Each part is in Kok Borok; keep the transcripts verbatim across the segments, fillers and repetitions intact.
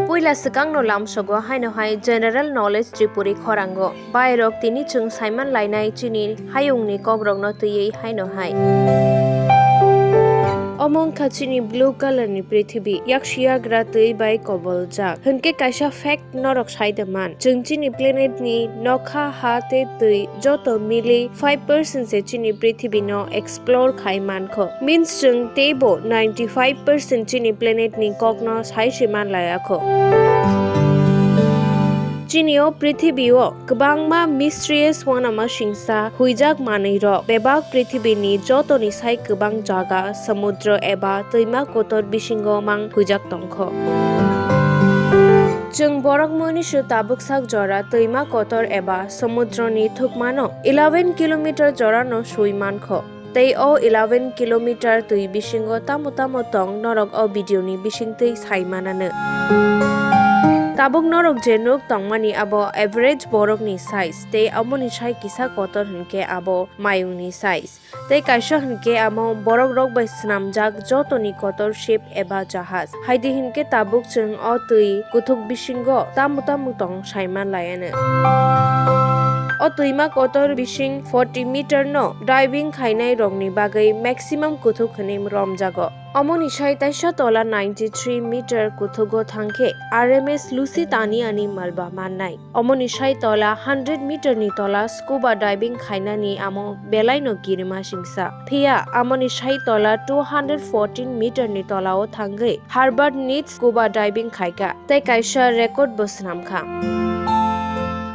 Puila swkangno lamsogo haino hai general knowledge Tripuri khorango. Bairok tini chwng saiman lainai chini hayungni kokrokno twiwi haino hai. Omo wngkha chini blue color ni prithibi, yaksiyagra twi bai koboljak. Hinkhe kaisa fact norok sai de man. Chwng chini planet ni nokha, ha tei twi joto mili five percent se chini prithibi no explore khai mankho. Means chwng teibo ninety five percent chini planet ni kokno sai se man laya kho. Chini o prithibi o kwbangma mysterious uanama singsa huijak manwi rok bebak prithibi ni joto ni sai kwbang jaga, samudra eba twima kotor bisingo mang huijak tongkho. Chwng borok mwnwi se tabuk sak jora twima kotor eba samudra ni thukmano eleven kilometer jora no sui mankho. Tei o eleven kilometer twi bisingo tamo tamo tong norok o video ni bisingtwi sai mananw. Tabuk norok je nuk tongmani abo average borok ni size tei amoni sai kisa kotor hinkhe abo mayung ni size. Tei kaisa hinkhe amo borok rok bai swnamjak joto ni kotor ship eba jahaj. Haidi hinkhe tabuk chwng o twi kuthuk bisingo tamo tamo tong sai man laianw. O twima kotor bising forty meter no diving khainai rokni bagwi maximum kuthuk hwnwi romjago. Omoni sai taisa tola ninety three meter kuthugo thangkhe R M S Lucy Taniani malba mannai. Omoni sai tola hundred meter ni tola scuba diving khainani amo belaino girima singsa. Phiya amoni sai tola two hundred fourteen meter ni tolao thangwi Herbert Nitz scuba diving khaikha tei kaisa record bo swnamkha.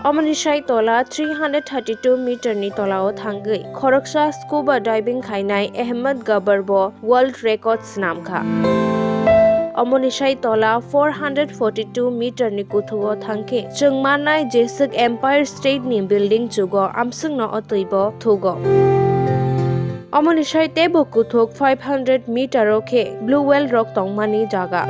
Omoni sai tola three hundred thirty two meter ni tolao thangwi khoroksa scuba diving khainai Ahmed Gabar bo world record swnamkha. Omoni sai tola four hundred forty two meter ni kuthugo thangkhe chwng mannai jeswk Empire State ni building chugo amswkno o twibo thugo. Omoni sai teibo kuthuk five hundred meter o khe blue whale rok tongmani jaga.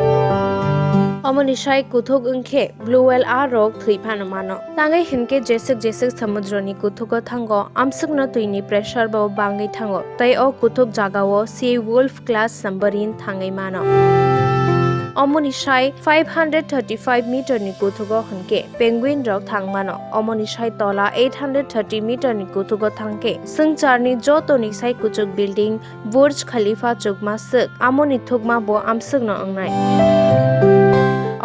Omoni sai kuthuk wngkhe blue whale a rok thwi phano mano. Tangwi hinkhe jeswk jeswk samudroni kuthugo thango, amswkno twini pressure bo bangwi thango, tei o kuthuk jagao sea wolf class submarine thangwi mano. Omoni sai five hundred thirty five meter ni kuthugo hinkhe penguin rok thang mano. Omoni sai tola eight hundred thirty meter ni kuthugo thangkhe swngcharni jotoni sai kuchuk building Burj Khalifa chukma swk, amoni thukma bo amswkno wngnai.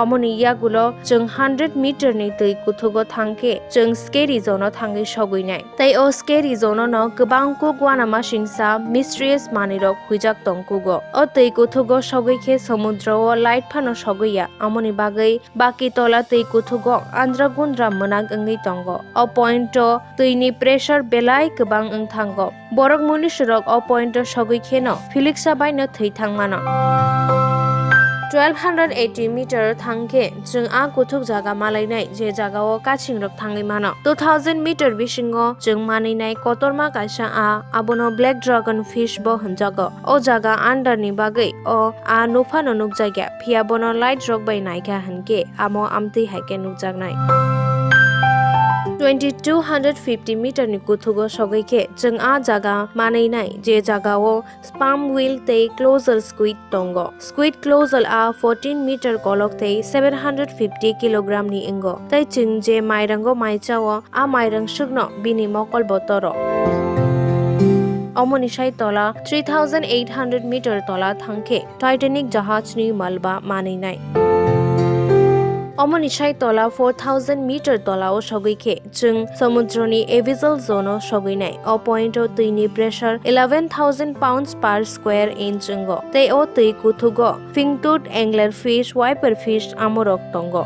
Omoni yagulo chwng hundred meter ni twi kuthugo thangkhe chwng scary zone o thangwi sogwinai. Tei o scary zone no kwbang kuk uanama singsa mysterious manwirok huijak tong kugo. O twi kuthugo sogwi khe samudro o light phano sogwi ya, amoni bagwi baki tola twi kuthugo andra gundra mwnak wngwi tongo. O point o twini pressure belai kwbang wng thango. Borok munusurok o point o sogwi kheno philiksa baino thwi thang mano. Twelve hundred eighty meter thang khe chwng a kuthuk jaga malainai, je jagao kachingrok thangwi mano. Two thousand meter bisingo chwng manwinai kotorma kaisa a, abono black dragon fish bo hwnjago. O jaga under ni bagwi o a nuphano nukjakya, phiya bono light rok bai naikha hinkhe amo amtwi hai khe nukjaknai. Twenty two hundred fifty meter ni kuthugo sogwi khe chwng a jaga manwinai, je jagao sperm whale tei colossal squid tongo. Squid colossal a fourteen meter kolok tei seven hundred fifty kilogram ni wngo, tei chwng je mairango mai chao, a mairang swkno bini mokol bo toro. Omoni sai tola three thousand eight hundred meter tola thang khe Titanic jahaj ni malba manwinai. Omoni sai tola four thousand meter tola o sogwi khe chwng samudro ni abyssal zone o sogwinai. O point o twi ni pressure eleven thousand pounds per square inch wngo, tei o twi kuthugo fintooth angler fish, viper fish amorok tongo.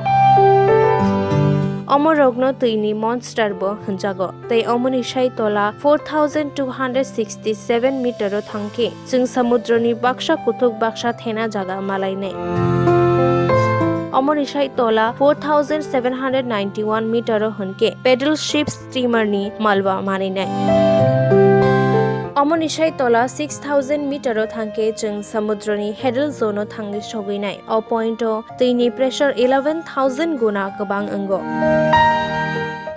Omorokno twini monster bo hwnjago, tei omoni sai tola four thousand two hundred sixty seven meter o thang khe chwng samudroni baksa kuthuk baksa thena jaga malainai. Omoni sai tola four thousand seven hundred ninety one meter o hwn khe paddle ship steamer ni malba manwinai. Omoni sai tola six thousand meter o thang khe chwng samudroni heddle zone o thangwi sogwinai. O point o twini pressure eleven thousand guna kwbang wngo.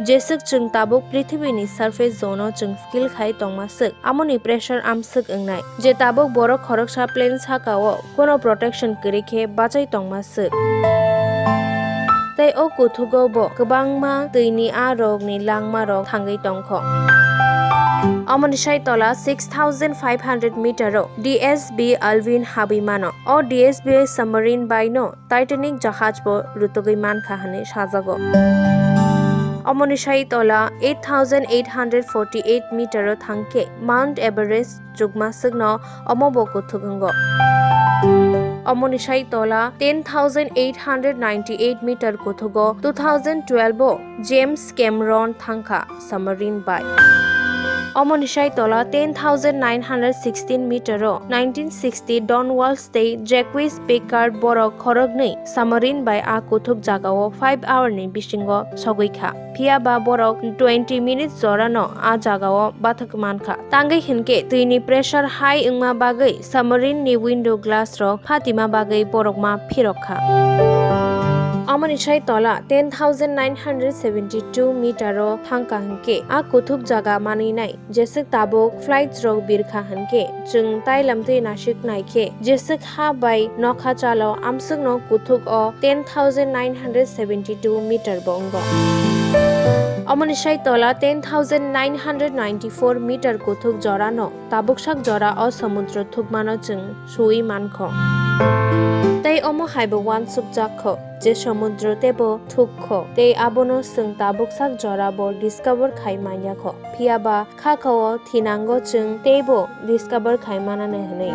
Jeswk chwng tabuk prithibini surface zone-o chwng feel khai tongma swk, amoni pressure amswk wngnai. Je tabuk borok khoroksa plane saka-o kono protection kwrwi khe bachai tongma swk. Tei o kuthugo bo kwbangma twini a rokni langma rok thangwi tongkho. Omoni sai tola six thousand five hundred meter o D S B Alvin habwi mano. O D S B submarine bai no Titanic jahaj bo rutugwi mankha hwnwi sajago. Omoni sai tola eight thousand eight hundred forty-eight meter o thangkhe Mount Everest chukmaswkno omo bo kuthuk wngo. Omoni sai tola ten thousand eight hundred ninety-eight meter kuthugo two thousand twelve o James Cameron thangkha submarine bai. Omoni sai tola ten thousand nine hundred sixteen meter o nineteen sixty Don Walsh tei Jacques Piccard borok khoroknwi submarine bai a kuthuk jagao five hour ni bisingo sogwi kha. Phiya ba borok twenty minutes jorano a jagao bathak mankha. Tangwi hinkhe twini pressure high wngma bagwi submarine ni window glass rok phatima bagwi borok ma phirok kha. Omoni sai tola ten thousand nine hundred seventy-two meter o thangkha hinkhe a kuthuk jaga manwi nai. Jeswk tabuk flights rok birkha hinkhe chwng tailam twi nasik naikhe jeswk ha bai nokha chalo amswkno kuthuk o ten thousand nine hundred seventy-two meter bo wngo. Omoni sai tola ten thousand nine hundred ninety-four meter kuthuk jorano tabuksak jora o samudro thukmano chwng suwi mankho. Tei omo haibo uansukjak kho je samudro teibo thuk kho tei abono chwng tabuksak jora bo discover khai manya kho. Phiya ba kha kha o thinango chwng teibo discover khai mananai hwnwi.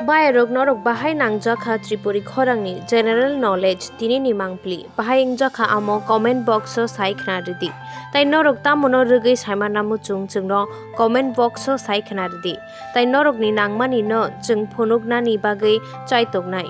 Bayarok norok bahai nangjak kha Tripuri khorangni general knowledge tini ni mangpli. Bahai wngjakha amo comment box o sai khna rwdi. Tai norok tamono rwgwi saimana muchung chwngno comment box o sai khna rwdi. Tai norokni nangmani no chwng phunuknani bagwi chaitok nai.